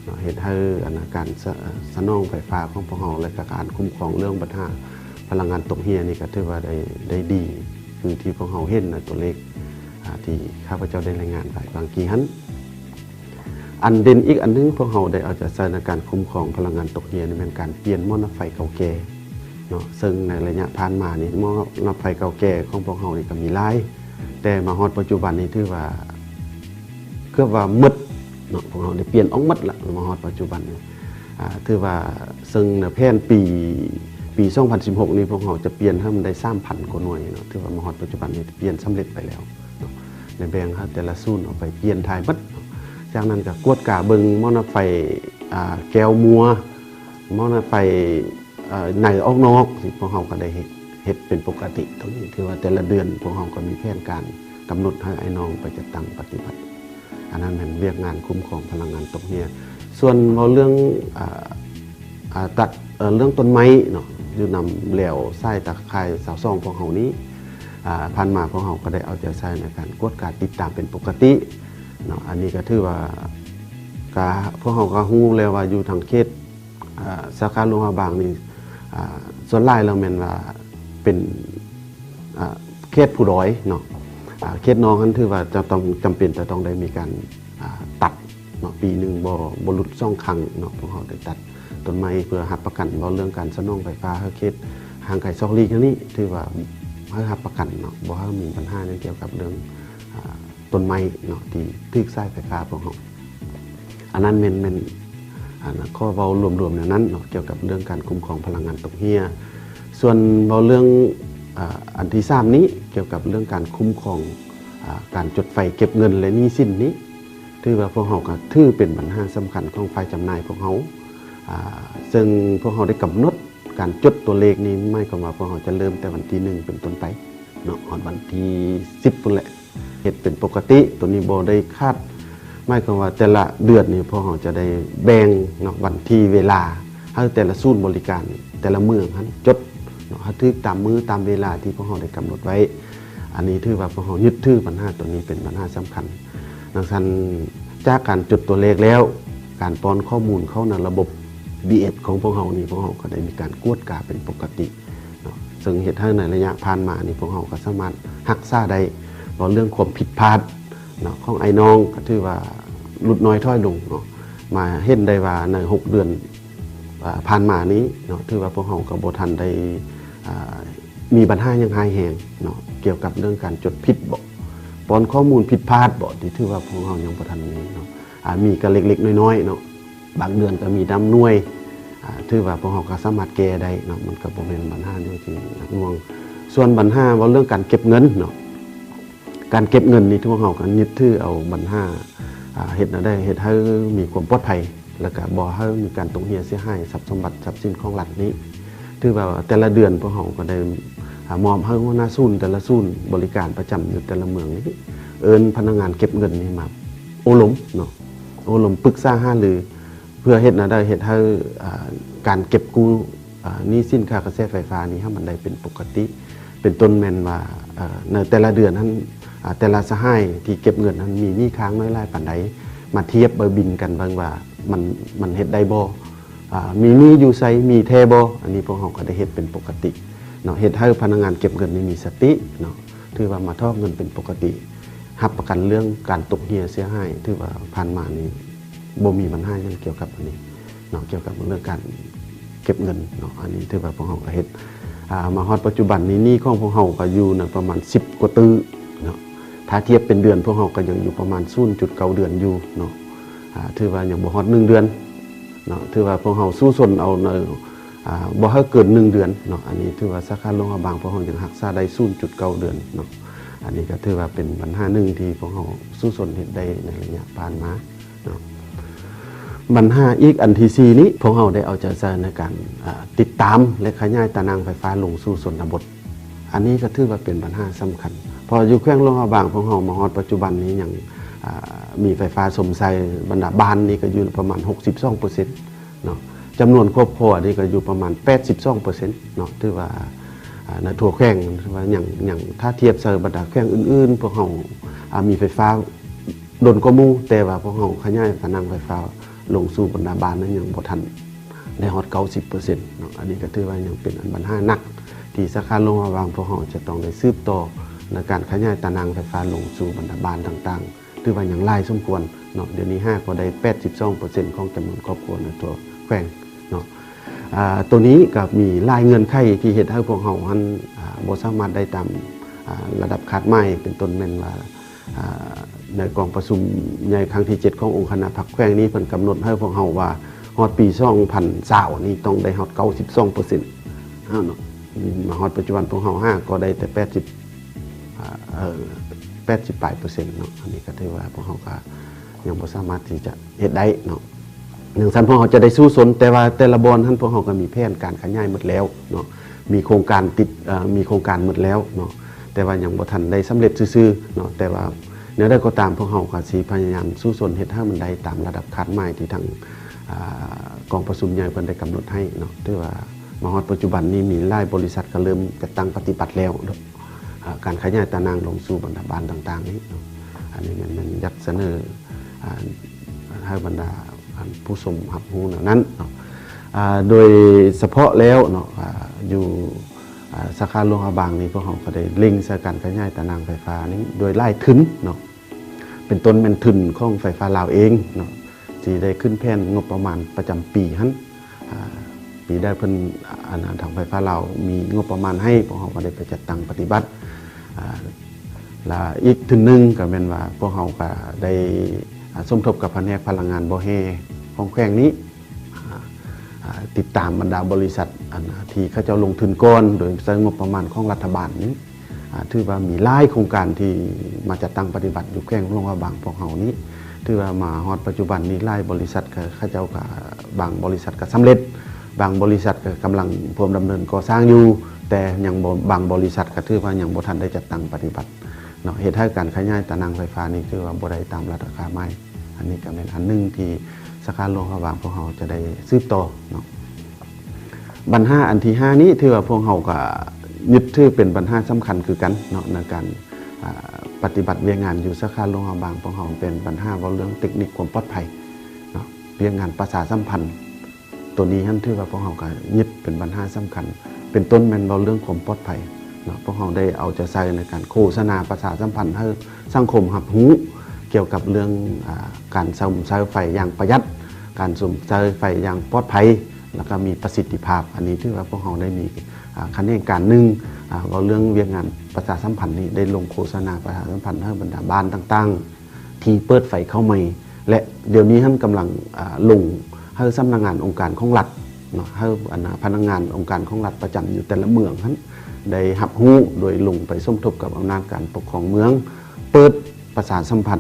ເນາະ ເຮັດໃຫ້ອັນນາການສະ ສະໜອງໄຟຟ້າຂອງພວກເຮົາ ແລະກະການຄຸ້ມຄອງເລື່ອງບັນຫາພະລັງງານຕົກເຮຍນີ້ກໍຖືວ່າໄດ້ ໄດ້ດີ ຄືທີ່ພວກເຮົາເຫັນໃນຕົວເລກ ອາ ທີ່ຂ້າພະເຈົ້າໄດ້ລາຍງານໄປຫວ່າງກີ້ຫັ້ນ. ອັນເດັ່ນອີກອັນໜຶ່ງ ພວກເຮົາໄດ້ເອົາໃຈໃສ່ໃນການຄຸ້ມຄອງພະລັງງານຕົກເຮຍນີ້ແມ່ນການປ່ຽນໝໍ້ນຳໄຟເກົ່າແກ່ເນາະ ເຊິ່ງໃນໄລຍະຜ່ານມານີ້ ໝໍ້ນຳໄຟເກົ່າແກ່ຂອງພວກເຮົານີ້ກໍມີຫຼາຍ ແຕ່ມາຮອດປັດຈຸບັນນີ້ຖືວ່າເກືອບວ່າໝົດເນາະ ພວກເຮົາໄດ້ປ່ຽນອອກໝົດລະ ມາຮອດປັດຈຸບັນນີ້ ອາ ຖືວ່າ ເຊິ່ງໃນແຜນປີ ປີສອງພັນສິບຫົກນີ້ ພວກເຮົາຈະປ່ຽນໃຫ້ມັນໄດ້ສາມພັນກວ່າໜ່ວຍເນາະ ຖືວ່າມາຮອດປັດຈຸບັນນີ້ປ່ຽນສຳເລັດໄປແລ້ວເນາະ ໄດ້ແບ່ງໃຫ້ແຕ່ລະສູນເອົາໄປປ່ຽນຖ່າຍໝົດເນາະ. ຈາກນັ້ນກໍກວດກາເບິ່ງໝໍ້ນຳໄຟ ອາ ແກວມົວ ໝໍ້ນຳໄຟ ເອີ ໃນອອກນອກ ທີ່ພວກເຮົາກໍໄດ້ເຮັດ ເຮັດເປັນປົກກະຕິ. ຕົງນີ້ຖືວ່າແຕ່ລະເດືອນພວກເຮົາກໍມີແຜນການກຳນົດໃຫ້ອ້າຍນ້ອງໄປຈັດຕັ້ງປະຕິບັດ. ອັນນັ້ນແມ່ນວຽກງານຄຸ້ມຄອງພະລັງງານຕົກເຮຍ. ສ່ວນເວົ້າເລື່ອງ ອາ ອາ ຕັດ ເອີ ເລື່ອງຕົ້ນໄມ້ເນາະ ຢູ່ນຳແລວສາຍຕາຂ່າຍຊາວສອງພວກເຮົານີ້ ອາ ຜ່ານມາພວກເຮົາກໍໄດ້ເອົາໃຈໃສ່ໃນການກວດກາຕິດຕາມເປັນປົກກະຕິເນາະ. ອັນນີ້ກໍຖືວ່າ ກະ ພວກເຮົາກໍຮູ້ແລ້ວວ່າຢູ່ທາງເຂດ ອາ ສາຂາຫຼວງພະບາງນີ້ ອາ ສ່ວນຫຼາຍແລ້ວແມ່ນວ່າເປັນ ອາ ເຂດພູດອຍເນາະ ອາ ເຂດນອກຫັ້ນຖືວ່າຈະຕ້ອງ ຈຳເປັນຈະຕ້ອງໄດ້ມີການ ອາ ຕັດເນາະ ປີໜຶ່ງບໍ່ ບໍ່ຫຼຸດສອງຄັ້ງເນາະ. ພວກເຮົາໄດ້ຕັດຕົ້ນໄມ້ເພື່ອຮັບປະກັນ ເວົ້າເລື່ອງການສະໜອງໄຟຟ້າໃຫ້ເຂດຫ່າງໄກສອກຫຼີກນີ້ ຖືວ່າໃຫ້ຮັບປະກັນເນາະ ບໍ່ໃຫ້ມີບັນຫາຫຍັງກ່ຽວກັບເລື່ອງ ອາ ຕົ້ນໄມ້ເນາະ ທີ່ຖືກສາຍໄຟຟ້າພວກເຮົາ. ອັນນັ້ນແມ່ນ ແມ່ນ ອັນ ຂໍເວົ້າລວມໆແນວນັ້ນເນາະ ກ່ຽວກັບເລື່ອງການຄຸ້ມຄອງພະລັງງານຕົກເຮຍ. ສ່ວນເວົ້າເລື່ອງ ອາ ອັນທີສາມນີ້ ກ່ຽວກັບເລື່ອງການຄຸ້ມຄອງ ອາ ການຈົດໄຟເກັບເງິນ ແລະ ໜີ້ສິນນີ້ ຖືວ່າພວກເຮົາກໍຖືເປັນບັນຫາສຳຄັນຂອງຝ່າຍຈຳໜ່າຍພວກເຮົາ ອາ ເຊິ່ງພວກເຮົາໄດ້ກຳນົດການຈົດຕົວເລກນີ້ ໝາຍຄວາມວ່າພວກເຮົາຈະເລີ່ມແຕ່ວັນທີໜຶ່ງເປັນຕົ້ນໄປເນາະ ຮອດວັນທີສິບພຸ້ນແຫຼະ. ເຮັດເປັນປົກກະຕິ ໂຕນີ້ບໍ່ໄດ້ຂາດ ໝາຍຄວາມວ່າແຕ່ລະເດືອນນີ້ ພວກເຮົາຈະໄດ້ແບ່ງເນາະ ວັນທີເວລາ ໃຫ້ແຕ່ລະສູນບໍລິການ ແຕ່ລະເມືອງຫັ້ນຈົດເນາະ ໃຫ້ຖືກຕາມມື້ຕາມເວລາທີ່ພວກເຮົາໄດ້ກຳນົດໄວ້. ອັນນີ້ຖືວ່າພວກເຮົາຍຶດຖືບັນຫາໂຕນີ້ເປັນບັນຫາສຳຄັນ. ດັ່ງຊັ້ນ ຈາກການຈົດຕົວເລກແລ້ວ ການປ້ອນຂໍ້ມູນເຂົ້າໃນລະບົບ ບີເອັສ ຂອງພວກເຮົານີ້ ພວກເຮົາກໍໄດ້ມີການກວດກາເປັນປົກກະຕິ ເນາະ ເຊິ່ງເຮັດໃຫ້ໃນໄລຍະຜ່ານມານີ້ ພວກເຮົາກໍສາມາດຮັກສາໄດ້ ເວົ້າເລື່ອງຄວາມຜິດພາດເນາະ ຂອງອ້າຍນ້ອງ ກໍຖືວ່າຫຼຸດນ້ອຍຖອຍລົງເນາະ. ມາເຫັນໄດ້ວ່າໃນຫົກເດືອນ ອາ ຜ່ານມານີ້ເນາະ ຖືວ່າພວກເຮົາກໍບໍ່ທັນໄດ້ ອາ ມີບັນຫາຫຍັງຮ້າຍແຮງເນາະ ກ່ຽວກັບເລື່ອງການຈົດຜິດບໍ ປ້ອນຂໍ້ມູນຜິດພາດບໍ ທີ່ຖືວ່າພວກເຮົາຍັງບໍ່ທັນມີເນາະ. ອາ ມີກໍເລັກໆນ້ອຍໆເນາະ ບາງເດືອນກໍມີນຳໜ່ວຍ ອາ ຖືວ່າພວກເຮົາກໍສາມາດແກ້ໄດ້ເນາະ ມັນກໍບໍ່ແມ່ນບັນຫາຫຍັງທີ່ໜັກໜ່ວງ. ສ່ວນບັນຫາເວົ້າເລື່ອງການເກັບເງິນເນາະ ການເກັບເງິນນີ້ ພວກເຮົາກໍຍຶດຖືເອົາບັນຫາ ອາ ເຮັດແນວໃດເຮັດໃຫ້ມີຄວາມປອດໄພ ແລ້ວກໍບໍ່ໃຫ້ມີການຕົກເຮຍເສຍຫາຍຊັບສົມບັດຊັບສິນຂອງລັດນີ້. ຖືວ່າແຕ່ລະເດືອນພວກເຮົາກໍໄດ້ ອາ ມອບໃຫ້ຫົວໜ້າສູນແຕ່ລະສູນບໍລິການປະຈຳຢູ່ແຕ່ລະເມືອງນີ້ ເອີ້ນພະນັກງານເກັບເງິນນີ້ມາໂອ້ລົມເນາະ ໂອ້ລົມປຶກສາຫາລື ເພື່ອເຮັດແນວໃດເຮັດໃຫ້ ອາ ການເກັບກູ້ ອາ ໜີ້ສິນຄ່າກະແສໄຟຟ້ານີ້ໃຫ້ມັນໄດ້ເປັນປົກກະຕິ ເປັນຕົ້ນແມ່ນວ່າ ເອີ ໃນແຕ່ລະເດືອນຫັ້ນ ອາ ແຕ່ລະສະຫາຍທີ່ເກັບເງິນຫັ້ນມີໜີ້ຄ້າງນ້ອຍຫຼາຍປານໃດ ມາທຽບໃບບິນກັນເບິ່ງວ່າ ມັນ ມັນເຮັດໄດ້ບໍ່ ອາ ມີໜີ້ຢູ່ໃສ ມີແທ້ບໍ່. ອັນນີ້ພວກເຮົາກໍໄດ້ເຮັດເປັນປົກກະຕິເນາະ ເຮັດໃຫ້ພະນັກງານເກັບເງິນນີ້ມີສະຕິເນາະ ຖືວ່າມາຖອກເງິນເປັນປົກກະຕິ ຮັບປະກັນເລື່ອງການຕົກເຫື່ອເສຍຫາຍ ຖືວ່າຜ່ານມານີ້ບໍ່ມີບັນຫາຫຍັງກ່ຽວກັບອັນນີ້ເນາະ ກ່ຽວກັບເລື່ອງການເກັບເງິນເນາະ. ອັນນີ້ຖືວ່າພວກເຮົາກໍເຮັດ ອາ ມາຮອດປັດຈຸບັນນີ້ ໜີ້ຂອງພວກເຮົາກໍຢູ່ໃນປະມານສິບກວ່າຕື້ເນາະ. ຖ້າທຽບເປັນເດືອນ ພວກເຮົາກໍຍັງຢູ່ປະມານສູນຈຸດເກົ້າເດືອນຢູ່ເນາະ ອາ ຖືວ່າຍັງບໍ່ຮອດໜຶ່ງເດືອນເນາະ. ຖືວ່າພວກເຮົາສູ້ຊົນເອົາໃນ ອາ ບໍ່ໃຫ້ເກີນໜຶ່ງເດືອນເນາະ. ອັນນີ້ຖືວ່າສາຂາຫຼວງພະບາງພວກເຮົາຍັງຮັກສາໄດ້ສູນຈຸດເກົ້າເດືອນເນາະ. ອັນນີ້ກໍຖືວ່າເປັນບັນຫາໜຶ່ງທີ່ພວກເຮົາສູ້ຊົນເຮັດໄດ້ໃນໄລຍະຜ່ານມາເນາະ. ບັນຫາອີກອັນທີສີ່ນີ້ ພວກເຮົາໄດ້ເອົາໃຈໃສ່ໃນການ ອາ ຕິດຕາມ ແລະ ຂະຫຍາຍຕາໜ່າງໄຟຟ້າລົງສູ່ຊົນນະບົດ. ອັນນີ້ກໍຖືວ່າເປັນບັນຫາສຳຄັນ ເພາະຢູ່ແຂວງຫຼວງພະບາງພວກເຮົາມາຮອດປັດຈຸບັນນີ້ຍັງ ອາ ມີໄຟຟ້າຊົມໃຊ້ບັນດາບ້ານນີ້ກໍຢູ່ປະມານຫົກສິບສອງເປີເຊັນເນາະ. ຈຳນວນຄອບຄົວນີ້ກໍຢູ່ປະມານແປດສິບສອງເປີເຊັນເນາະ. ຖືວ່າ ອາ ໃນທົ່ວແຂວງຖືວ່າຍັງ ຍັງ ຖ້າທຽບໃສ່ບັນດາແຂວງອື່ນໆ ພວກເຮົາ ອາ ມີໄຟຟ້າດົນກວ່າໝູ່ ແຕ່ວ່າພວກເຮົາຂະຫຍາຍຕາໜ່າງໄຟຟ້າລົງສູ່ບັນດາບ້ານນັ້ນຍັງບໍ່ທັນ ໄດ້ຮອດເກົ້າສິບເປີເຊັນເນາະ. ອັນນີ້ກໍຖືວ່າຍັງເປັນອັນບັນຫາໜັກ ທີ່ສາຂາຫຼວງພະບາງພວກເຮົາຈະຕ້ອງໄດ້ສືບຕໍ່ໃນການຂະຫຍາຍຕາໜ່າງໄຟຟ້າລົງສູ່ບັນດາບ້ານຕ່າງໆ ຖືວ່າຍັງຫຼາຍສົມຄວນເນາະ. ດຽວນີ້ຫາກໍໄດ້ແປດສິບສອງເປີເຊັນຂອງຈຳນວນຄອບຄົວໃນທົ່ວແຂວງເນາະ. ອາ ໂຕນີ້ກໍມີຫຼາຍເງື່ອນໄຂທີ່ເຮັດໃຫ້ພວກເຮົາຫັ້ນ ອາ ບໍ່ສາມາດໄດ້ຕາມ ອາ ລະດັບຄາດໝາຍ ເປັນຕົ້ນແມ່ນວ່າ ອາ ໃນກອງປະຊຸມໃຫຍ່ຄັ້ງທີເຈັດຂອງອົງຄະນະພັກແຂວງນີ້ ເພິ່ນກຳນົດໃຫ້ພວກເຮົາວ່າ ຮອດປີສອງພັນຊາວນີ້ຕ້ອງໄດ້ຮອດເກົ້າສິບສອງເປີເຊັນເນາະ. ມາຮອດປັດຈຸບັນພວກເຮົາຫາກໍໄດ້ແຕ່ແປດສິບ ອາ ເອີ ແປດສິບປາຍເປີເຊັນເນາະ. ອັນນີ້ກໍຖືວ່າພວກເຮົາກໍຍັງບໍ່ສາມາດທີ່ຈະເຮັດໄດ້ເນາະ. ຈັ່ງຊັ້ນພວກເຮົາຈະໄດ້ສູ້ຊົນ ແຕ່ວ່າແຕ່ລະບ່ອນຫັ້ນພວກເຮົາກໍມີແຜນການຂະຫຍາຍໝົດແລ້ວເນາະ ມີໂຄງການຕິດ ເອີ ມີໂຄງການໝົດແລ້ວເນາະ ແຕ່ວ່າຍັງບໍ່ທັນໄດ້ສຳເລັດຊື່ໆເນາະ. ແຕ່ວ່າແນວໃດກໍຕາມ ພວກເຮົາກໍຊິພະຍາຍາມສູ້ຊົນເຮັດໃຫ້ມັນໄດ້ຕາມລະດັບຄາດໝາຍທີ່ທາງ ອາ ກອງປະຊຸມໃຫຍ່ເພິ່ນໄດ້ກຳນົດໃຫ້ເນາະ. ຖືວ່າມາຮອດປັດຈຸບັນນີ້ມີຫຼາຍບໍລິສັດກໍເລີ່ມຈັດຕັ້ງປະຕິບັດແລ້ວ ອາ ການຂະຫຍາຍຕາໜ່າງລົງສູ່ບັນດາບ້ານຕ່າງໆນີ້ເນາະ. ອັນນີ້ແມ່ນ ແມ່ນຢາກສະເໜີ ອາ ໃຫ້ບັນດາ ອັນ ຜູ້ຊົມຮັບຮູ້ແນວນັ້ນເນາະ. ອາ ໂດຍສະເພາະແລ້ວເນາະ ອາ ຢູ່ ອາ ສາຂາຫຼວງພະບາງນີ້ ພວກເຮົາກໍໄດ້ເລັ່ງໃສ່ການຂະຫຍາຍຕາໜ່າງໄຟຟ້ານີ້ໂດຍຫຼາຍທຶນເນາະ ເປັນຕົ້ນແມ່ນທຶນຂອງໄຟຟ້າລາວເອງເນາະ ທີ່ໄດ້ຂຶ້ນແຜນງົບປະມານປະຈຳປີຫັ້ນ ອາ ປີໃດເພິ່ນ ອັນ ທາງໄຟຟ້າລາວມີງົບປະມານໃຫ້ ພວກເຮົາກໍໄດ້ໄປຈັດຕັ້ງປະຕິບັດ ອາ ລະອີກທຶນໜຶ່ງກໍແມ່ນວ່າ ພວກເຮົາກໍໄດ້ ອາ ສົມທົບກັບພະແນກພະລັງງານບໍ່ແຮ່ຂອງແຂວງນີ້ ອາ ອາ ຕິດຕາມບັນດາບໍລິສັດ ອັນ ທີ່ເຂົາເຈົ້າລົງທຶນກ່ອນ ໂດຍໃຊ້ງົບປະມານຂອງລັດຖະບານນີ້ ອາ ຖືວ່າມີຫຼາຍໂຄງການທີ່ມາຈັດຕັ້ງປະຕິບັດຢູ່ແຂວງຫຼວງພະບາງພວກເຮົານີ້ ຖືວ່າມາຮອດປັດຈຸບັນນີ້ຫຼາຍບໍລິສັດ ເຂົາເຈົ້າກໍ ບາງບໍລິສັດກໍສຳເລັດ ບາງບໍລິສັດກໍກຳລັງພວມດຳເນີນກໍ່ສ້າງຢູ່ ແຕ່ຍັງບໍ່ ບາງບໍລິສັດກໍຖືວ່າຍັງບໍ່ທັນໄດ້ຈັດຕັ້ງປະຕິບັດເນາະ. ເຮັດໃຫ້ການຂະຫຍາຍຕາໜ່າງໄຟຟ້ານີ້ຖືວ່າບໍ່ໄດ້ຕາມລະດັບຄາດໝາຍ. ອັນນີ້ກໍແມ່ນອັນໜຶ່ງທີ່ສາຂາຫຼວງພະບາງພວກເຮົາຈະໄດ້ສືບຕໍ່ເນາະ. ບັນຫາອັນທີຫ້ານີ້ ຖືວ່າພວກເຮົາກໍຍຶດຖືເປັນບັນຫາສຳຄັນຄືກັນເນາະ ໃນການ ອາ ປະຕິບັດວຽກງານຢູ່ສາຂາຫຼວງພະບາງ. ພວກເຮົາເປັນບັນຫາເວົ້າເລື່ອງເຕັກນິກຄວາມປອດໄພເນາະ ວຽກງານປະຊາສຳພັນ ໂຕນີ້ຫັ້ນຖືວ່າພວກເຮົາກໍຍຶດເປັນບັນຫາສຳຄັນ ເປັນຕົ້ນແມ່ນເວົ້າເລື່ອງຄວາມປອດໄພເນາະ. ພວກເຮົາໄດ້ເອົາໃຈໃສ່ໃນການໂຄສະນາປະຊາສຳພັນໃຫ້ສັງຄົມຮັບຮູ້ກ່ຽວກັບເລື່ອງ ອາ ການຊົມໃຊ້ໄຟຢ່າງປະຢັດ, ການຊົມໃຊ້ໄຟຢ່າງປອດໄພ ແລ້ວກໍມີປະສິດທິພາບ. ອັນນີ້ຖືວ່າພວກເຮົາໄດ້ມີ ອາ ຂະແໜງການໜຶ່ງ ອາ ເວົ້າເລື່ອງວຽກງານປະຊາສຳພັນນີ້ ໄດ້ລົງໂຄສະນາປະຊາສຳພັນໃຫ້ບັນດາບ້ານຕ່າງໆ ທີ່ເປີດໄຟເຂົ້າໃໝ່ ແລະ ດຽວນີ້ຫັ້ນກຳລັງ ອາ ລົງໃຫ້ສຳນັກງານອົງການຂອງລັດເນາະ ໃຫ້ ອັນ ພະນັກງານອົງການຂອງລັດປະຈຳຢູ່ແຕ່ລະເມືອງຫັ້ນ ໄດ້ຮັບຮູ້ໂດຍລົງໄປສົມທົບກັບອຳນາດການປົກຄອງເມືອງ ເປີດປະຊາສຳພັນ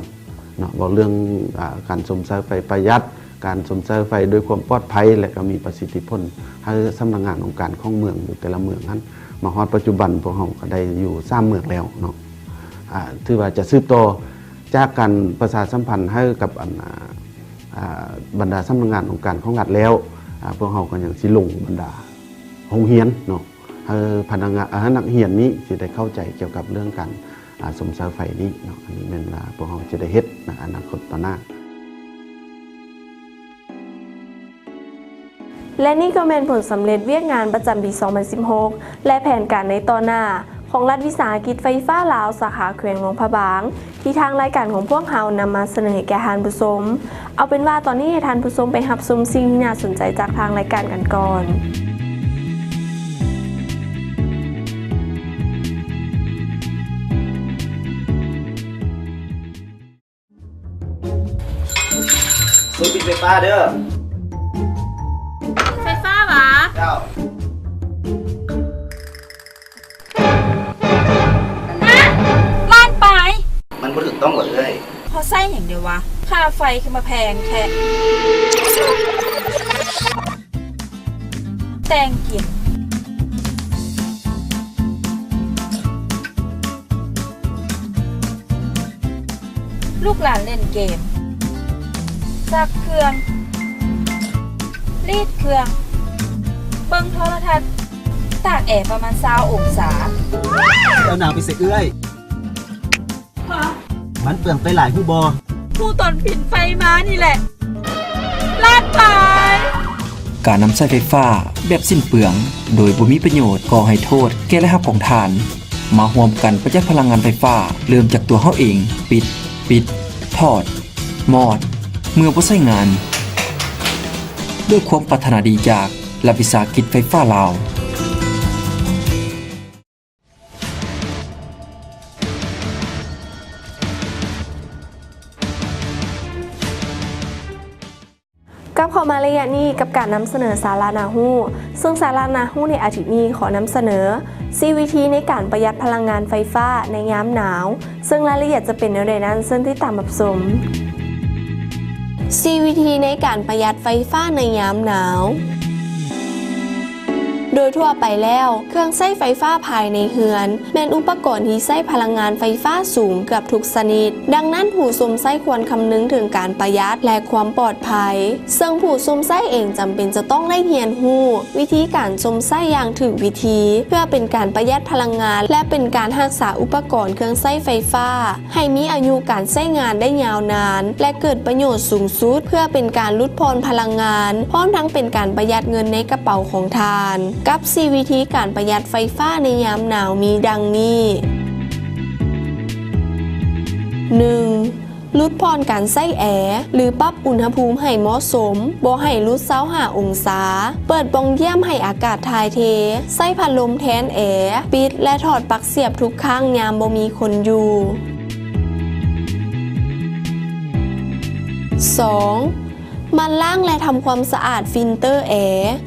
ເນາະ ເວົ້າເລື່ອງ ອາ ການຊົມໃຊ້ໄຟປະຢັດ, ການຊົມໃຊ້ໄຟດ້ວຍຄວາມປອດໄພ ແລະ ກໍມີປະສິດທິຜົນ ໃຫ້ສຳນັກງານອົງການຂອງເມືອງຢູ່ແຕ່ລະເມືອງຫັ້ນ. ມາຮອດປັດຈຸບັນພວກເຮົາກໍໄດ້ຢູ່ສາມເມືອງແລ້ວເນາະ ອາ ຖືວ່າຈະສືບຕໍ່ຈາກການປະຊາສຳພັນໃຫ້ກັບ ອັນ ອາ ອາ ບັນດາສຳນັກງານອົງການຂອງລັດແລ້ວ ອາ ພວກເຮົາກໍຍັງຊິລົງບັນດາໂຮງຮຽນເນາະ ໃຫ້ພະນັກງານ ອາ ໃຫ້ນັກຮຽນນີ້ຊິໄດ້ເຂົ້າໃຈກ່ຽວກັບເລື່ອງການ ອາ ຊົມໃຊ້ໄຟນີ້ເນາະ. ອັນນີ້ແມ່ນວ່າພວກເຮົາຈະໄດ້ເຮັດໃນອະນາຄົດຕໍ່ໜ້າ. ແລະນີ້ກໍແມ່ນຜົນສຳເລັດວຽກງານປະຈຳປີສອງພັນສິບຫົກ ແລະແຜນການໃນຕໍ່ໜ້າຂອງລັດວິສາຫະກິດໄຟຟ້າລາວ ສາຂາແຂວງຫຼວງພະບາງ ທີ່ທາງລາຍການຂອງພວກເຮົານຳມາສະເໜີແກ່ທ່ານຜູ້ຊົມ. ເອົາເປັນວ່າຕອນນີ້ໃຫ້ທ່ານຜູ້ຊົມໄປຮັບຊົມສິ່ງທີ່ໜ້າສົນໃຈຈາກທາງລາຍການກັນກ່ອນ. ສູນປິດໄຟຟ້າເດີ້. ໄຟຟ້າຫວາ? ເຈົ້າ. ຮະ? ລ້ານປາຍ? ມັນບໍ່ຖືກຕ້ອງຫວາເອື້ອຍ? ເຮົາໃຊ້ຫຍັງເດວະ? ຄ່າໄຟຄືມາແພງແທ້. ແຕ່ງກິນ ລູກຫຼານຫຼິ້ນເກມ ຊັກເຄື່ອງ ລີດເຄື່ອງ ເບິ່ງໂທລະທັດ ຕາກແອປະມານຊາວອົງສາ. ເຈົ້າໜາວໄປໃສເອື້ອຍ? ມັນເປືອງໄຟຫຼາຍຮູ້ບໍ່? ຮູ້ຕອນປິ່ນໄຟມານີ້ແຫຼະ. ລ້ານປາຍ. ການນຳໃຊ້ໄຟຟ້າແບບສິ້ນເປືອງ ໂດຍບໍ່ມີປະໂຫຍດ ກໍ່ໃຫ້ໂທດແກ່ລາຍຮັບຂອງທ່ານ. ມາຮ່ວມກັນປະຢັດພະລັງງານໄຟຟ້າ ເລີ່ມຈາກຕົວເຮົາເອງ. ປິດ, ປິດ, ຖອດ, ມອດ ເມື່ອບໍ່ໃຊ້ງານ. ດ້ວຍຄວາມປາດຖະໜາດີຈາກລັດວິສາຫະກິດໄຟຟ້າລາວ. ກັບເຂົ້າມາໄລຍະນີ້ກັບການນຳສະເໜີສາລະໜ້າຮູ້, ເຊິ່ງສາລະໜ້າຮູ້ໃນອາທິດນີ້ຂໍນຳສະເໜີ ສີ່ວິທີໃນການປະຢັດພະລັງງານໄຟຟ້າໃນຍາມໜາວ, ເຊິ່ງລາຍລະອຽດຈະເປັນແນວໃດນັ້ນ ເຊີນຕິດຕາມຮັບຊົມ. ສີ່ວິທີໃນການປະຢັດໄຟຟ້າໃນຍາມໜາວ. ໂດຍທົ່ວໄປແລ້ວ, ເຄື່ອງໃຊ້ໄຟຟ້າພາຍໃນເຮືອນ ແມ່ນອຸປະກອນທີ່ໃຊ້ພະລັງງານໄຟຟ້າສູງເກືອບທຸກຊະນິດ. ດັ່ງນັ້ນ, ຜູ້ຊົມໃຊ້ຄວນຄຳນຶງເຖິງການປະຢັດ ແລະ ຄວາມປອດໄພ, ເຊິ່ງຜູ້ຊົມໃຊ້ເອງຈຳເປັນຈະຕ້ອງໄດ້ຮຽນຮູ້ວິທີການຊົມໃຊ້ຢ່າງຖືກວິທີ ເພື່ອເປັນການປະຢັດພະລັງງານ ແລະ ເປັນການຮັກສາອຸປະກອນເຄື່ອງໃຊ້ໄຟຟ້າ ໃຫ້ມີອາຍຸການໃຊ້ງານໄດ້ຍາວນານ ແລະ ເກີດປະໂຫຍດສູງສຸດ ເພື່ອເປັນການຫຼຸດຜ່ອນພະລັງງານ ພ້ອມທັງເປັນການປະຢັດເງິນໃນກະເປົາຂອງທ່ານ. ກັບສີ່ວິທີການປະຢັດໄຟຟ້າໃນຍາມໜາວມີດັ່ງນີ້. ໜຶ່ງ, ຫຼຸດຜ່ອນການໃຊ້ແອ ຫຼື ປັບອຸນຫະພູມໃຫ້ເໝາະສົມ, ບໍ່ໃຫ້ຫຼຸດຊາວຫ້າອົງສາ, ເປີດປ່ອງຢ້ຽມໃຫ້ອາກາດຖ່າຍເທ, ໃຊ້ພັດລົມແທນແອ, ປິດ ແລະ ຖອດປັກສຽບທຸກຄັ້ງຍາມບໍ່ມີຄົນຢູ່. ສອງ, ໝັ່ນລ້າງ ແລະ ທຳຄວາມສະອາດຟິນເຕີແອ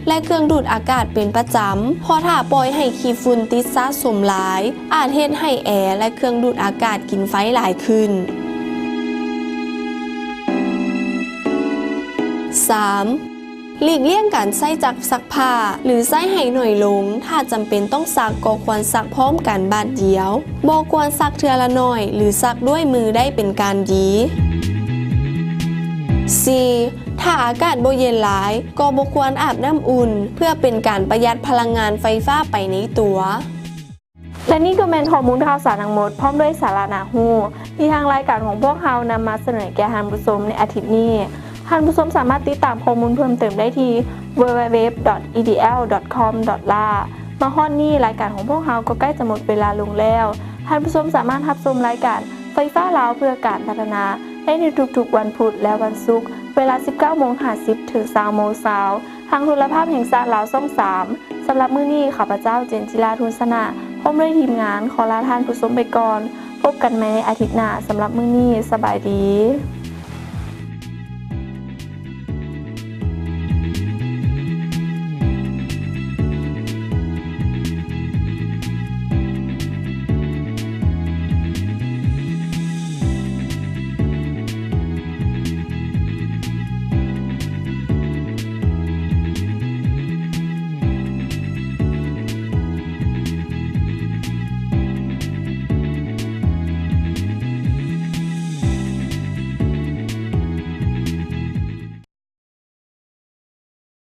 ແລະ ເຄື່ອງດູດອາກາດເປັນປະຈຳ, ເພາະຖ້າປ່ອຍໃຫ້ຂີ້ຝຸ່ນຕິດສະສົມຫຼາຍ, ອາດເຮັດໃຫ້ແອ ແລະ ເຄື່ອງດູດອາກາດກິນໄຟຫຼາຍຂຶ້ນ. ສາມ, ຫຼີກລ່ຽງການໃຊ້ຈັກຊັກຜ້າ ຫຼື ໃຊ້ໃຫ້ໜ້ອຍລົງ, ຖ້າຈຳເປັນຕ້ອງຊັກກໍຄວນຊັກພ້ອມກັນບາດດຽວ, ບໍ່ຄວນຊັກເທື່ອລະໜ້ອຍ ຫຼື ຊັກດ້ວຍມືໄດ້ເປັນການດີ. ສີ່, ຖ້າອາກາດບໍ່ເຢັນຫຼາຍ, ກໍບໍ່ຄວນອາບນ້ຳອຸ່ນ ເພື່ອເປັນການປະຢັດພະລັງງານໄຟຟ້າໄປໃນຕົວ. ແລະນີ້ກໍແມ່ນຂໍ້ມູນຂ່າວສານທັງໝົດ ພ້ອມດ້ວຍສາລະໜ້າຮູ້ ທີ່ທາງລາຍການຂອງພວກເຮົານຳມາສະເໜີແກ່ທ່ານຜູ້ຊົມໃນອາທິດນີ້. ທ່ານຜູ້ຊົມສາມາດຕິດຕາມຂໍ້ມູນເພີ່ມເຕີມໄດ້ທີ່ www.edl.com.la. ມາຮອດນີ້ລາຍການຂອງພວກເຮົາກໍໃກ້ຈະໝົດເວລາລົງແລ້ວ. ທ່ານຜູ້ຊົມສາມາດຮັບຊົມລາຍການໄຟຟ້າລາວເພື່ອການພັດທະນາ ໄດ້ໃນທຸກໆວັນພຸດ ແລະ ວັນສຸກ ເວລາສິບເກົ້າໂມງຫ້າສິບ ເຖິງ ຊາວໂມງຊາວ ທາງໂທລະພາບແຫ່ງຊາດລາວຊ່ອງສາມ. ສຳລັບມື້ນີ້ ຂ້າພະເຈົ້າ ເຈນຈິລາ ທູນຊະນະ ພ້ອມດ້ວຍທີມງານ ຂໍລາທ່ານຜູ້ຊົມໄປກ່ອນ. ພົບກັນໃໝ່ໃນອາທິດໜ້າ. ສຳລັບມື້ນີ້ ສະບາຍດີ.